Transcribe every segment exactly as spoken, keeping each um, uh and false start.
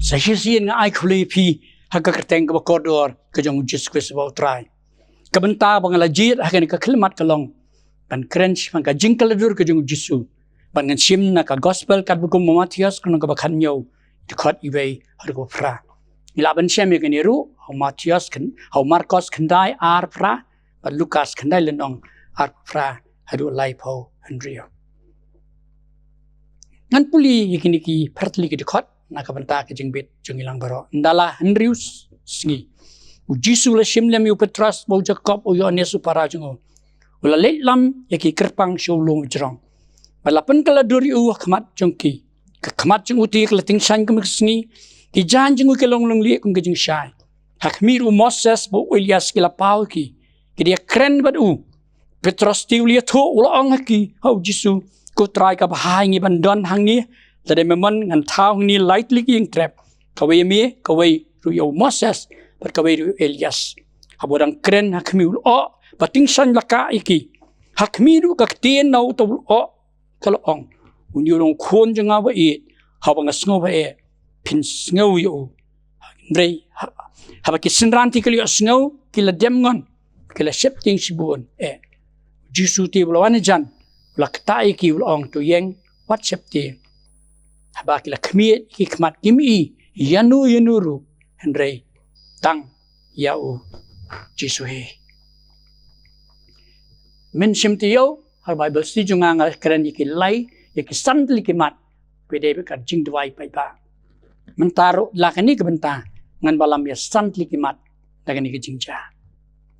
Sa shisien nga ai khublei ïa phi ha ka kyrteng kaba kordor ka jong u Jisu Khrist uba u Trai. Ka bynta ba nga la jied ha kane ka khyllipmat ka long ban kren shaphang ka jingkylla dur ka jong u Jisu. Bad ngan shim na ka gospel katba kum u Mathaios ka lynnong kaba khathynñiew, dkhot iwei haduh kaba phra. Ngi lah ban shem ïa kane ruh ha u Mathaios khyn-, ha u Markos khyndai ar phra, bad Lukas khyndai lynnong ar phra haduh laiphew hynriew. Ngan pule ïa kine ki pyrthei ki dkhot na ka bynta ka jingbit jong ngi lang baroh. Ynda la hynriew s-, sngi, u Jisu u la shim lem ïa u Petros bad u Jakob, u Ïoannis u para jong u. U la leit lam ïa ki kyrpang sha u lum jrong. Bad la pynkylla dur ïa u ha khmat jong ki. Ka khmat jong u te ka la tyngshaiñ kum ka sngi, ki jaiñ jong u ki long lynglieh kum ka jingshai. Ha khmih ruh u Moses bad u Elias ki la paw ïa ki, ki da ïakren bad u. Petros te u la ïathuh, u la ong ha ki, ha u Jisu: Ko Trai, ka bha ïa ngi ban don hangne. Lada me mon, ngan thaw hangne lai tylli ki ïing trep, kawei ïa me, kawei ruh ïa u Moses, bad kawei ruh ïa u Elias. Haba u dang kren ha khmih u lyoh ba tyngshaiñ la kah ïa ki. Ha khmih ruh ka ktien na uta u lyoh ka la ong: Une u long u Khun jong nga uba ïeit, haba nga sngew ba eh, phin sngew ïa u. Hynrei ha-, haba ki synran te ki la ïohsngew, ki la dem ngon, ki la sheptieng shibun eh. U Jisu te u la wan hajan, u la ktah ïa ki, u la ong: To ïeng, wat sheptieng. Haba ki la khmied ki khmat, kim i ïano ïano ruh, hynrei tang ïa u Jisu hi. Mynshem taïew ha ka Baibl study jong nga, nga kren ïa ki lai, ïa ki san tylli ki mat, ba dei bad ka jingduwai paidbah. Mynta ruh la kane ka bynta ngan wallam ïa san tylli ki mat da kane ka jingjia.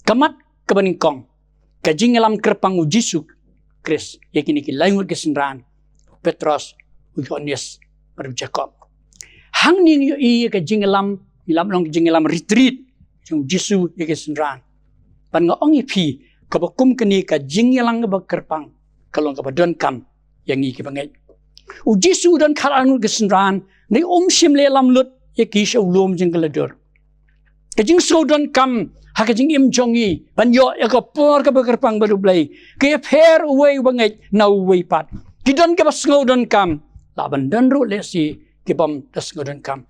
Ka mat kaba nyngkong, ka jingïalam kyrpang u Jisu Khrist ïa kine ki lai ngut ki synran, u Petros, u Ïoannis bad u Jakob. Hangne ngi ïohi ïa ka jingïalam, ïalam long ka jingïalam retreat jong u Jisu ïa ki synran. Bad nga ong ïa phi, kaba kum kane ka jingïalam kaba kyrpang ka long kaba donkam ïa ngi kiba ngeit. U Jisu u don khatar ngut ki synran, hynrei um shym la ïalam lut ïa ki sha u lum jingkylla dur. Ka jingsngew donkam ha ka jingim jong ngi ban ïoh ïa ka por kaba kyrpang bad U Blei ka ïapher uwei uba ngeit na uwei pat. Ki don kiba sngew donkam, lah ban don ruh lehse ki bym da sngew donkam.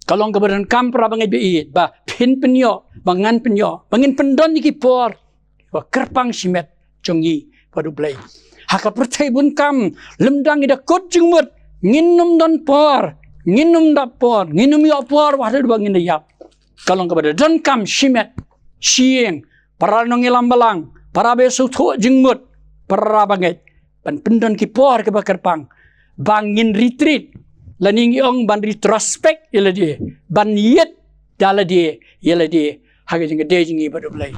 Ka long kaba donkam, para bangeit ba ïeit, ba phin pynïoh, ba ngan pynïoh, ba ngin pyndon ïa ki por ba kyrpang shimet jong ngi bad U Blei. Ha ka pyrthei bun kam, lymda ngi da kut jingmut, ngin ym don por, ngin ym da por, ngin ym ïoh por, wat haduh ba ngin da ïap. Ka long kaba da donkam shimet, shyieng, para nongïalam balang, para ba sngewthuh jingmut, para bangeit, ban pyndon ki por kiba kyrpang, ba ngin retreat, lane ngi ong ban retrospect ïa lade, ban ïit da lade ïa lade ha ka jingïadei jong ngi bad U Blei.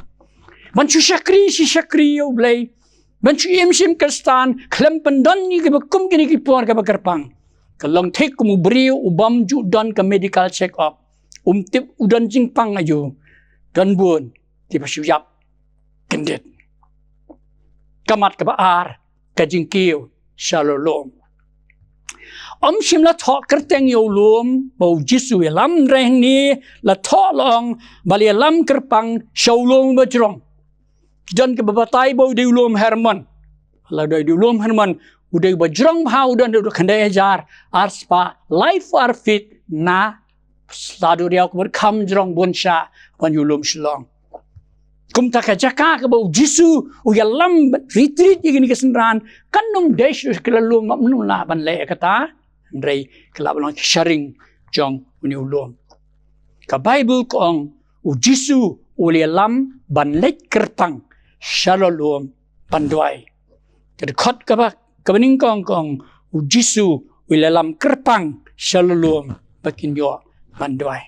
Ban shu shakri, shu shakri ïa U Blei, ban shu im shim Khristan khlem pyndon ïa kiba kum kine ki por kiba kyrpang. Ka long thik kum u briew u bym ju don ka medical check up, um tip u don jingpang aïu, don bun kiba shu ïap kyndit. Ka mat kaba ar, ka jingkiew sha la u lum. Ym shym la thoh kyrteng ïa u lum ba u Jisu u ïalam, hynrei hangne la thoh la ong ba la ïalam kyrpang sha u lum ba jrong. Ki don kiba batai ba u dei u lum Hermon. La dei u lum Hermon, u dei uba jrong bha, u don haduh khyndai hajar ar spah laiphew ar feet na sla duriaw, kaba kham jrong bun shah ban ïa u lum Shillong. Kumta ka jaka kaba u Jisu u ïalam retreat ïa kine ki synran, kan ym dei shuh ki la lum, ym lah ban leh ïa kata, hynrei ka lah ban long ki sharing jong une u lum. Ka Baibl ka ong u Jisu u la ïalam ban leit kyrpang sha la u lum ban duwai. Ka dkhot kaba, kaba nyngkong ka ong u Jisu u la ïalam kyrpang sha la u lum ba kin ïoh ban duwai.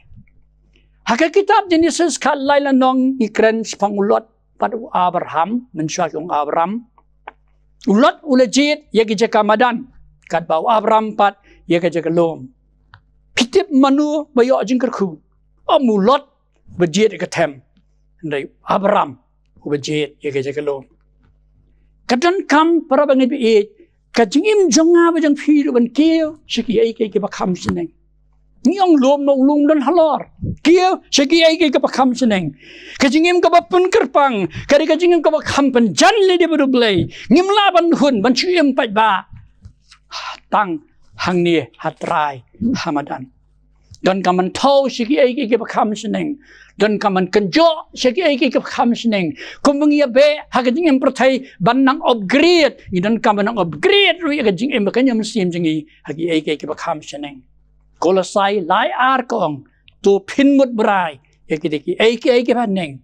Ha ka kitab Jenesis khatlai lynnong ngi kren shaphang u Lot bad u Abraham, mynshuwa ki ong Abram. U Lot u la jied ïa ka jaka madan, katba u Abraham pat ïa ka jaka lum. Phi tip mano ba ïoh jingkyrkhu? Ym u Lot ba jied ïa ka them, hynrei u Abraham uba jied ïa ka jaka lum. Ka donkam, para bangeit ba ïeit, ka jingim jong nga bad jong phi ruh ban kiew sha kiei kiei kiba kham shaneng. Ngi ong lum, na u lum don halor. Kiew sha kiei kiei kiba kham shaneng. Ka jingim kaba pynkyrpang ka dei ka jingim kaba kham pynjan lade bad U Blei. Ngim lah ban hun, ban shu im pat ba tang hangne ha trai ha madan. Donkam ban thaw sha kiei kiei kiba kham shaneng. Donkam ban kynjoh sha kiei kiei kiba kham shaneng. Kumba ngi ïa beh ha ka jingim pyrthei ban nang upgrade, ngi donkam ban nang upgrade ruh ïa ka jingim ba ka jingim mynsiem jong ngi ha kiei kiei kiba kham shaneng. Kolosai lai ar ka ong, to phin mut brai ïa kita kiei kiei kiba haneng,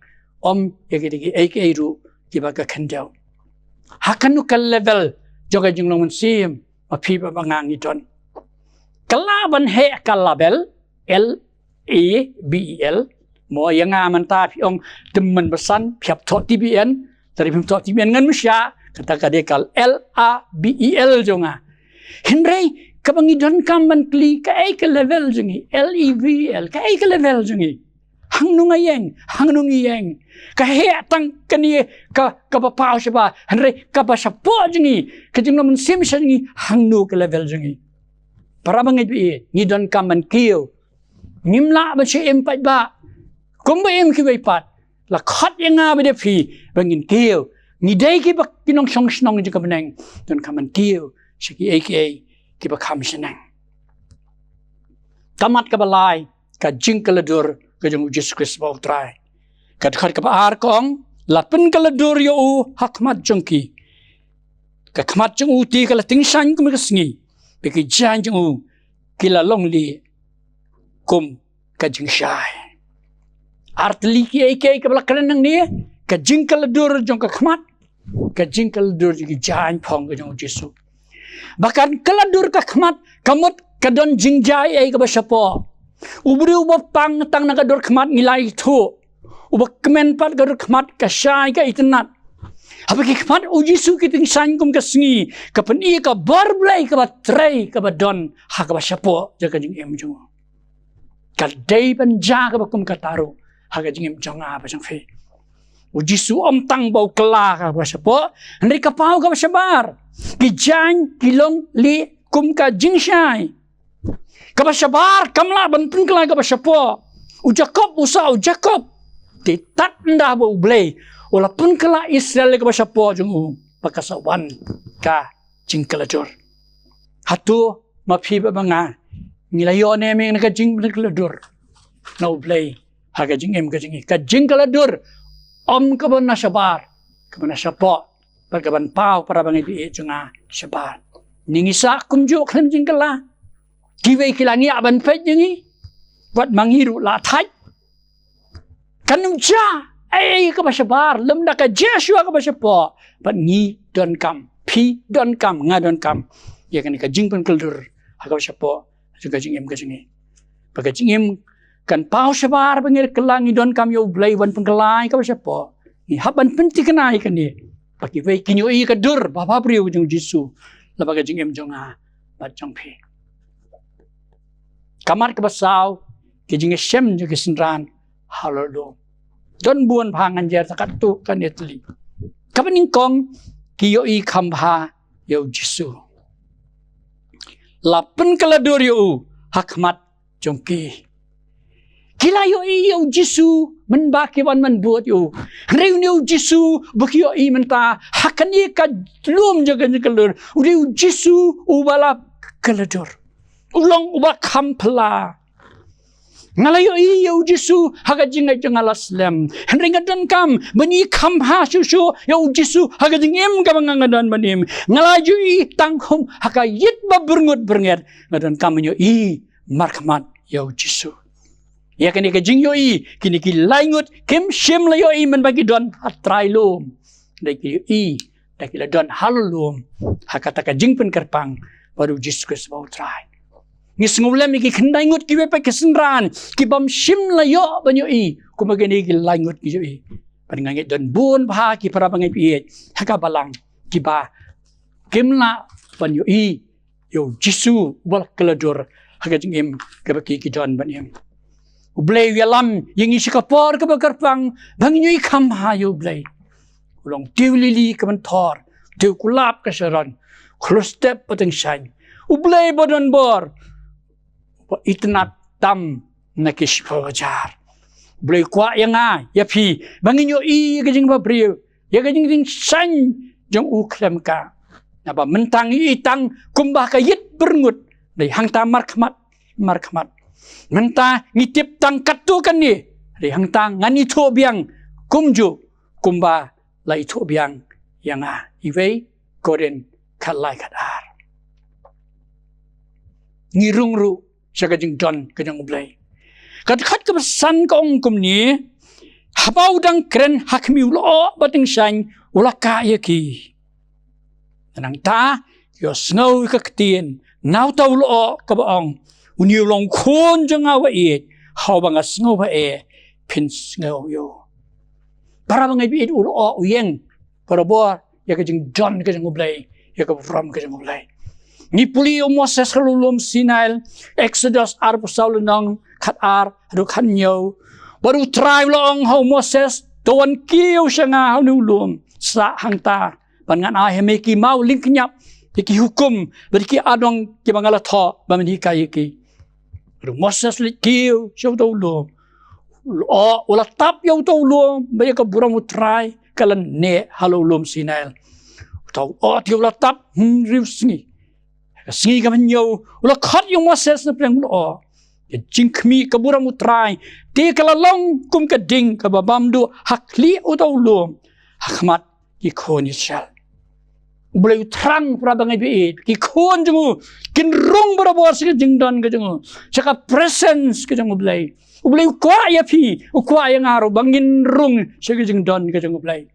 ym ïa kita kiei kiei ruh kiba ka khyndew. Ha kano ka level jong ka jinglong mynsiem ma phi bad ma nga ngi don? Ka lah ban heh ka label, L A B E L. Mo ïa nga mynta phi ong Tymmen Basan, phi hap thoh T B N, te lada phim thoh T B N ngan ym shah, kata ka dei ka L A B E L jong nga. Hynrei kaba ngi donkam ban kylli, kaei ka level jong ngi? L E V E L, kaei ka level jong ngi? Hangno nga ïeng, hangno ngi ïeng? Ka heh tang kane ka, kaba paw shabar, hynrei kaba shapoh jong ngi, ka jinglong mynsiem sha ngi, hangno ka level jong ngi? Para bangeit, ngi donkam ban kiew. Ngim lah ban shu im paidbah kumba im kiwei pat. La khot ïa nga bad ïa phi ba ngin kiew. Ngi dei kiba ki nongshong shnong jong ka bneng, donkam ban kiew sha kiei kiei kiba kham shaneng. Ka mat kaba lai, ka jingkylla dur ka jong U Jisu Khrist ba U Trai. Ka dkhot kaba ar ka ong, la pynkylla dur ïa u ha khmat jong ki. Ka khmat jong u te ka la tyngshaiñ kum ka sngi, bad ki jaiñ jong u ki la long lieh kum ka jingshai. Ar tylli kiei kiei kiba la kren nangne, ka jingkylla dur jong ka khmat, ka jingkylla dur jong ki jaiñ phong ka jong U Jisu. Ba kan kylla dur ka khmat, ka mut ka don jingjia ei kaba shapoh. U briew uba pang tang na ka dur khmat ngi la ithuh. Uba kmen pat ka dur khmat ka shai ka itynnad. Haba ki khmat U Jisu ki tyngshaiñ kum ka sngi, ka pyni ka bor Blei kaba trei kaba don ha kaba shapoh jong ka jingim jong u. Ka dei ban jia kaba kum kata ruh ha ka jingim jong nga bad jong phi. U Jisu ym tang ba u kylla kaba shapoh, hynrei ka paw kaba shabar. Ki jaiñ ki long lieh kum ka jingshai. Kaba shabar kam lah ban pynkylla kaba shapoh. U Jakob u sah, u Jakob, te tad ynda ba U Blei u la pynkylla Israel kaba shapoh jong u, ba ka sa wan ka jingkylla dur. Hato ma phi bad ma nga ngi la ïoh ne em ïa ka jingpynkylla dur na U Blei ha ka jingim ka jong ngi? Ka jingkylla dur ym kaba na shabar, kaba na shapoh, bad kaban paw, para bangeit jong nga, shabar. Ngi sah kumjuh khlem jingkylla. Kiwei ki la ngiah ban peit ïa ngi, wat ma ngi ruh la thait. Kan ym jia ei ei kaba shabar lymda ka jia shuwa kaba shapoh. Bad ngi donkam, phi donkam, nga donkam ïa kane ka jingpynkylla dur ha kaba shapoh jong ka jingim ka jong ngi. Ba ka jingim kan paw shabar, ba ngi kylla, ngi donkam ïa U Blei ban pynkylla ïa kaba shapoh. Ngi hap ban pynthikna ïa kane, ba kiwei kin ïohi ka dur ba bhabriew jong U Jisu lyngba ka jingim jong nga bad jong phi. Ka mat kaba saw, ki jingïashem jong ki synran ha la lum. Don bun bha, ngan jer tang katto katne tylli. Kaba nyngkong, ki ïohi kham bha ïa U Jisu. La pynkylla dur ïa u ha khmat jong ki. Ki la ïohi ïa U Jisu mynba ki wan ban bud ïa u. Hynrei une U Jisu ba ki ïohi mynta ha kane ka lum jong ka jingkylla dur, une U Jisu uba la kylla dur, u long uba kham phylla. Nga la ïohi ïa U Jisu ha ka jingngeit jong nga la slem. Hynrei nga donkam ban ïohi kham bha shuh shuh ïa U Jisu ha ka jingim kaba nga, nga don ban im. Nga la ïohi tang khum ha ka ïit ba byrngut byrnget. Nga donkam ban ïohi markhmat ïa U Jisu. Ïa kane ka jingïohi, kine ki lai ngut kim shym la ïohi mynba ki don ha trai lum. Hynrei ki ïohi da ki la don ha la lum, ha kata ka jingpynkyrpang bad U Jisu Khrist ba U Trai. Ngi sngewlem ïa ki khyndai ngut kiwei pat ki synran ki bym shym la ïoh ban ïohi kumba kine ki lai ngut ki ïohi. Bad nga ngeit don bun bha ki para bangeit ha ka balang kiba kim lah ban ïohi ïa U Jisu uba la kylla dur ha ka jingim kaba ki, ki don ban im. U Blei u ïalam ïa ngi sha ka por kaba kyrpang ba ngin ïohi kham bha ïa U Blei. U long tiew lili ka mynthor, tiew kulap ka Sharon, khlur step ba tyngshaiñ. U Blei ba don bor, ba itynnad tam na ki shiphew hajar. U Blei u kwah ïa nga ïa phi ba ngin ïohi ïa ka jingbhabriew, ïa ka jingtyngshaiñ jong u khlem ka. Naba mynta ngi ïohi tang kumba ka ïit byrngut, dei hangta markhmat markhmat. Mynta ngi tip tang katto katne, hynrei hangta ngan ithuh biang kumjuh kumba la ithuh biang ïa nga. Iwei Korinth khatlai khatar. Ngi rung ruh sha ka jingdon ka jong U Blei. Ka dkhot kaba san ka ong kumne, haba u dang kren ha khmih u lyoh ba tyngshaiñ u la kah ïa ki. Nangta ïohsngew ïa ka ktien na uta u lyoh kaba ong, une u long khun jong nga ba ïeit, haba nga sngew ba eh phin sngew ïa u. Para bangeit ba ïeit, u lyoh u ïeng barabor ïa ka jingdon ka jong U Blei, ïa ka burom ka jong U Blei. Ngi pule ïa u Moses ha u lum Sinai, Exodus arphew saw lynnong, khatar haduh khathynñiew. Bad U Trai u la ong ha u Moses, to wan kiew sha nga ha une u lum, sah hangta, ban ngan ai ha me ki maw lyngkñiap, ïa ki hukum bad ki adong kiba nga la thoh ban hikai ïa ki. Bad u Moses u leit kiew sha uta u lum. U lyoh u la tap ïa uta u lum, bad ïa ka burom U Trai ka la neh halor u lum Sinai. Uta u lyoh te u la tap hynriew sngi. Ka sngi kaba hynñiew u la khot ïa u Moses na pdeng u lyoh. Ka jingkhmih ka burom U Trai te ka la long kum ka ding kaba bam duh ha khlieh uta u lum, ha khmat ki khun Israel. U Blei u thrang, para bangeit ba ïeit, ki khun jong u kin rung barabor sha ka jingdon ka jong u, sha ka presence ka jong U Blei. U Blei u kwah ïa phi, u kwah ïa nga ruh ba ngin rung sha ka jingdon ka jong U Blei.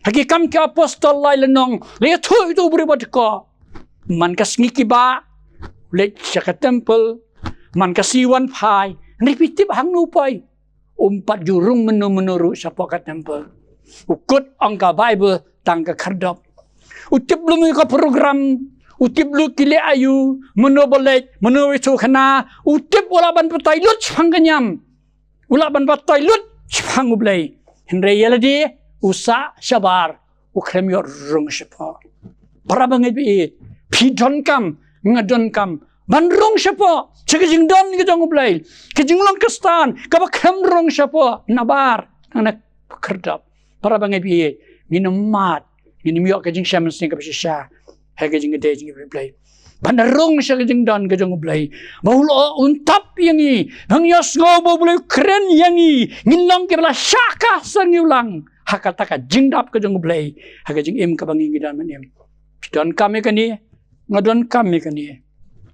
Ha Ki Kam ki Apostol lai lynnong, la ïathuh ïa uta u briew ba dkoh. Man ka sngi ki bah u leit sha ka temple, man ka sngi wan phai, hynrei phi tip hangno u poi? Um pat ju rung mynno mynno ruh shapoh ka temple. U kut, ong ka Baibl, tang ka khyrdop. U tip lum ïa ka program, u tip lum ki leh aïu, mynno ba leit, mynno ba ïathuhkhana, u tip u lah ban batai lut shaphang ka niam. U lah ban batai lut shaphang U Blei. Hynrei ïa lade u sah shabar, u khlem ïoh rung shapoh. Para bangeit ba ïeit, phi donkam, nga donkam ban rung shapoh sha ka jingdon ka jong U Blei. Ka jinglong Khristan kaba khlem rung shapoh nabar, nang na khyrdop. Para bangeit ba ïeit, ngin ym mad, ngin ym ïoh ka jingshem mynsiem kaba shisha ha ka jingïadei jong U Blei. Ban rung sha ka jingdon ka jong U Blei. Ba u lyoh un tap ïa ngi, ba ngin ïohsngew ba U Blei u kren ïa ngi, ngin long kiba la shah kah sha ngi u lang ha kata ka jingdap ka jong U Blei ha ka jingim kaba ngi ngi don ban im. Phi donkam ïa kane, nga donkam ïa kane.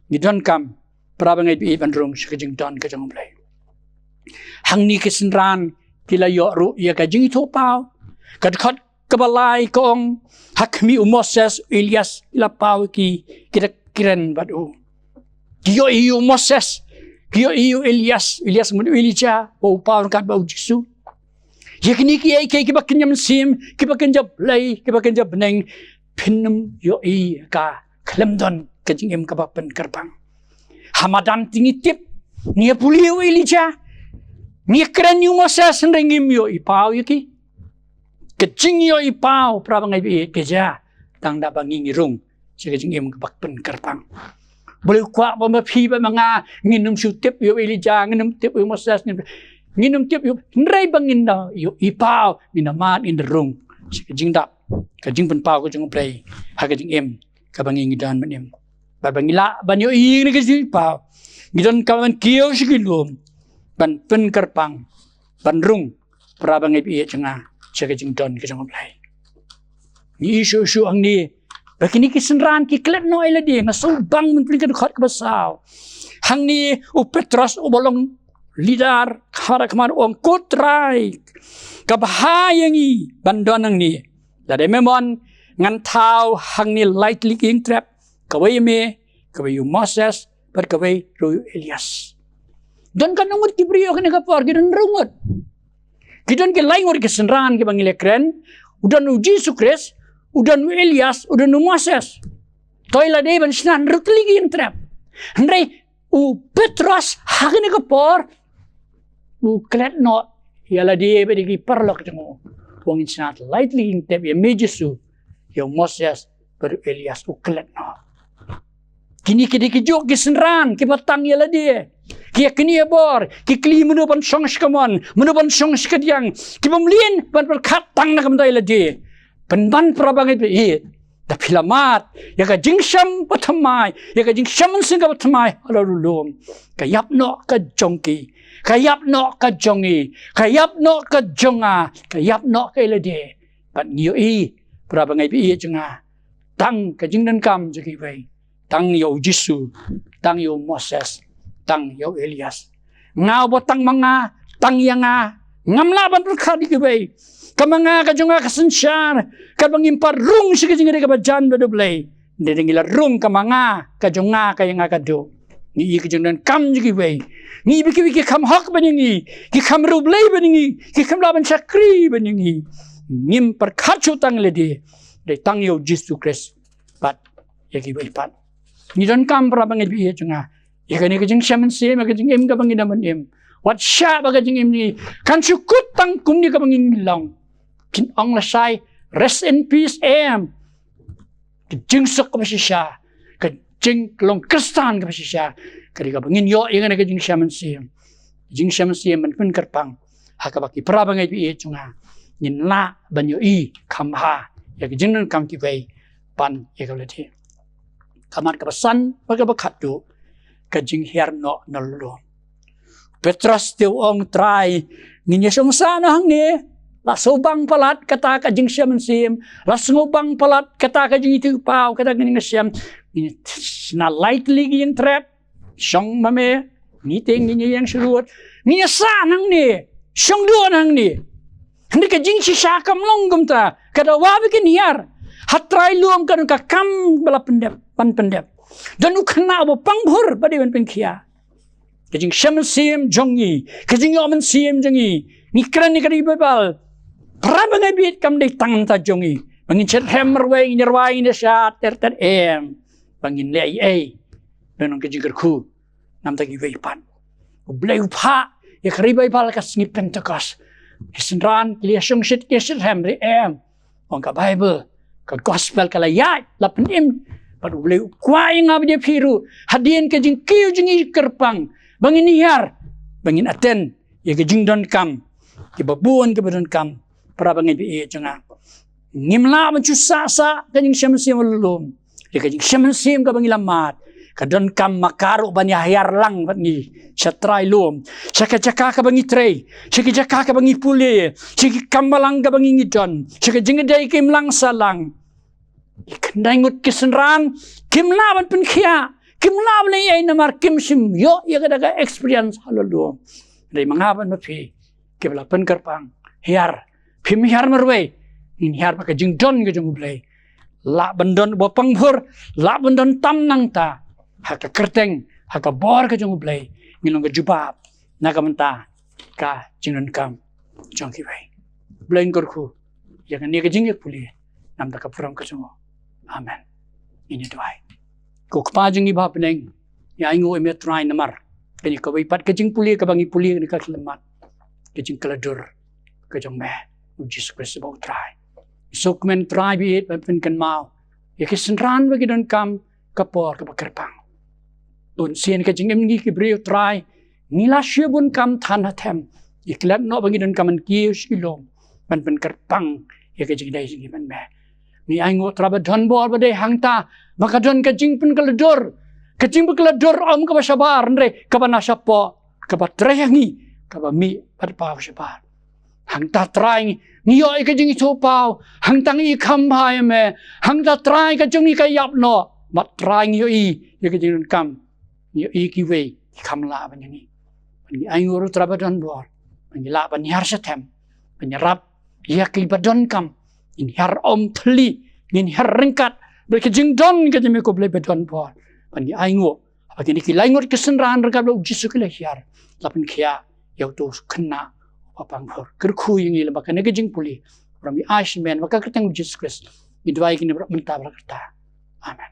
Ngi donkam, para bangeit ba ïeit, ban rung sha ka jingdon ka jong U Blei. Hangne ki synran ki la ïoh ruh ïa ka jingithuhpaw. Ka dkhot kaba lai ka ong, ha khmih u Moses, u Elias, ki la paw ïa ki, ki da kren bad u. Ki ïohi ïa u Moses, ki ïohi ïa u Elias, u Elias mut u Elijah, ba u paw ryngkat bad u Jisu. Ïa kine kiei kiei kiba kynja mynsiem, kiba kynja blei, kiba kynja bneng, phin ym ïohi ka khlem don ka jingim kaba pynkyrpang. Ha madan te ngi tip, ngi ïa pule ïa u Elijah, ngi ïa kren ïa u Moses, hynrei ngim ïohi paw ïa ki. Ka jingïohi paw, para bangeit ba ïeit, ka jia tang da ba ngi ngi rung sha ka jingim kaba pynkyrpang. U Blei u kwah ba ma phi bad ma nga ngin ym shu tip ïa u Elijah, ngin ym tip ïa u Moses, ngin, ngin ym tip ïa u, hynrei ba ngin da ïohi paw, ngin da mad, ngin da rung sha ka jingdap, ka jingpynpaw ka jong U Blei ha ka jingim kaba ngi ngi don ban im. Bad ba ngi lah ban ïohi ïa kane ka jingpaw, ngi donkam ban kiew sha ki lum ban pynkyrpang, ban rung, para bangeit ba ïeit jong nga, sha ka jingdon ka jong U Blei. Ngi ïohi shuh shuh hangne ba kine ki synran ki klet noh ïa lade. Nga sngewbang ban pule ka dkhot kaba saw. Hangne u Petros uba long leader, khara khmar, u ong, ko Trai, ka bha ïa ngi ban don hangne. Lada me mon, ngan thaw hangne lai tylli ki ïingtrep, kawei ïa me, kawei ïa u Moses, bad kawei ruh ïa u Elias. Don katno ngut ki briew ha kane ka por? Ki don hynriew ngut. Ki don ki lai ngut ki synran kiba ngi la kren. U don u Jisu Khrist, u don u Elias, u don u Moses. To ïa lade ban shna hynriew tylli ki ïingtrep. Hynrei u Petros ha kane ka por u klet noh ïa lade bad ïa ki paralok jong u. U ong, ngin shna lai tylli ki ïingtrep ïa me Jisu, ïa u Moses bad u Elias. U klet noh. Kine ki dei kijuh ki synran kiba tang ïa lade. Ki ïa knieh bor, ki kylli mano ban shong sha kamon, mano ban shong sha kadiang. Ki bym lien ban pyrkhat tang na ka bynta ïa lade. Pynban, para bangeit ba ïeit, Da phi la mad ïa ka jingshem ba thymmai, ïa ka jingshem mynsiem kaba thymmai ha la u lum, ka ïap noh ka jong ki, ka ïap noh ka jong i, ka ïap noh ka jong nga, ka ïap noh ka ïa lade. Bad ngi ïohi, para bangeit ba ïeit jong nga, tang ka jingdonkam jong kiwei, tang ïa u Jisu, tang ïa u Moses, tang ïa u Elias. Nga uba tang ma nga, tang ïa nga, ngam lah ban pyrkhat ïa kiwei. Ka ma nga ka jong nga ka synshar, katba ngim pat rung sha ka jingïadei kaba jan bad U Blei. Hynrei ngi la rung ka ma nga ka jong nga, ka ïa nga ka duh. Ngi ïohi ka jingdonkam jong kiwei. Ngi ïohi ba kiwei ki kham hok ban ïa ngi, ki kham riewblei ban ïa ngi, ki kham lah ban shakri ban ïa ngi. Ngim pyrkhat shuh tang ïa lade, hynrei tang ïa u Jisu Khrist bad ïa kiwei pat. Ngi donkam, para bangeit ba ïeit jong nga, ïa kane ka jingshem mynsiem, ïa ka jingim kaba ngi dang im. Wat shah ba ka jingim jong ngi kan shu kut tang kumne kaba ngi long. Kin ong lashai, "Rest in peace, em." Ka jingsuk kaba shisha, ka jinglong Khristan kaba shisha, ka dei kaba ngin ïoh ïa kane ka jingshem mynsiem. Jingshem mynsiem ban pynkyrpang ha kaba ki para bangeit ba ïeit jong nga ngin lah ban ïohi kham bha ïa ka jingdonkam kiwei ban ïa ka lade. Ka mat kaba san bad kaba khatduh, ka jinghiar noh na la u lum. Petros te u ong, "Trai, ngin ïa shong sah noh hangne, la sngewbang palat kata ka jingshem mynsiem, la sngewbang palat kata ka jingithuhpaw, kata ka jingshem, ngin ïa shna lai tylli ki ïing trep, shong ma me, ngi te ngin ïa ïeng sharud, ngin ïa sah nangne, shong duh nangne." Hynrei ka jingshisha kam long kumta, ka dawa ba kin hiar ha trai lum ka don ka kam ba la pyndep, ban pyndep. Don u khynnah uba pang bhur ba dei ban pynkhiah. Ka jingshem mynsiem jong ngi, ka jingïoh mynsiem jong ngi, ngi kren ïa ka ri Baibl, para bangeit ba ïeit, kam dei tang mynta jong ngi. Ba ngin shitrhem marwei, ngin ïa rwai, ngin ïa shad ter ter, em. Ba ngin leh ei ei, don ka jingkyrkhu na bynta kiwei pat. U Blei u phah ïa ka ri Baibl ka sngi Pentekost. Ki synran ki la shongshit, ki la shitrhem, hynrei em. Ong ka Baibl, ka gospel ka la ïaid, la pynim. Bad U Blei u kwah ïa nga bad ïa phi ruh, hadien ka jingkiew jong ngi kyrpang, ba ngin hiar, ba ngin attend ïa ka jingdonkam kiba bun kiba donkam, para bangeit ba ïeit jong nga. Ngim lah ban shu sah sah ka jingshem mynsiem ha la u lum. Ïa ka jingshem mynsiem kaba ngi la mad, ka donkam ma ka ruh ban ïa hiar lang bad ngi sha trai lum, sha ka jaka kaba ngi trei, sha ka jaka kaba ngi pule, sha ki kam balang kaba ngi ngi don, sha ka jingïadei ka imlang sahlang. Ki khyndai ngut ki synran kim lah ban pynkhiah, kim lah ban leh ei ei namar kim shym ïoh ïa kata ka experience ha la u lum. Hynrei ma nga bad ma phi kiba la pynkyrpang, hiar, phim hiar marwei, ngin hiar bad ka jingdon ka jong U Blei. Lah ban don uba pang bhur, lah ban don tam nangta, ha ka kyrteng, ha ka bor ka jong U Blei, ngin long ka jubab na ka bynta ka jingdonkam jong kiwei. U Blei un kyrkhu ïa kane ka jingïapule na bynta ka burom ka jong u. Amen. Ngin ïa duwai. Ko Kpa jong ngi ba ha bneng, ngi ainguh ïa me Trai namar kane kawei pat ka jingpule kaba ngi pule kane ka khyllipmat, ka jingkylla dur ka jong me, U Jisu Khrist ba u Trai. Ngi sngewkmen Trai ba ïeit ban pynkynmaw ïa ki synran ba ki donkam ka por kaba kyrpang. Bun sien ka jingim ngi ki briew Trai, ngi la shim bun kam than ha them. Ngi klet noh ba ngi donkam ban kiew sha ki lum ban pynkyrpang ïa ka jingdei jong ngi bad me. Ngi ainguh Trai ba don bor ba dei hangta ba ka don ka jingpynkylla dur. Ka jingpynkylla dur ym kaba shabar, hynrei kaba na shapoh, kaba trei ha ngi, kaba mih bad ba shabar. Hangta Trai ngi ïoh ïa ka jingithuhpaw, hangta ngi kham bha ïa me. Hangta Trai ka jong ngi ka ïap noh, bad Trai ngi ïohi ïa ka jingdonkam, ngi ïohi kiwei ki kham lah ban ïa ngi. Bad ngi ainguh ruh Trai ba don bor ba ngi lah ban hiar sha them, ban ïarap ïa kiba donkam. Ngin hiar ym thylli, ngin hiar ryngkat bad ka jingdon ka jong me ko Blei ba don bor. Bad ngi ainguh haba kine ki lai ngut ki synran ryngkat bad U Jisu ki la hiar, la pynkhiah ïa uto u khynnah uba pang bhur. Kyrkhu ïa ngi lyngba kane ka jingpule. Bad ngi ai sha me ha ka kyrteng U Jisu Khrist ngi duwai kine baroh mynta bad la ka rta. Amen.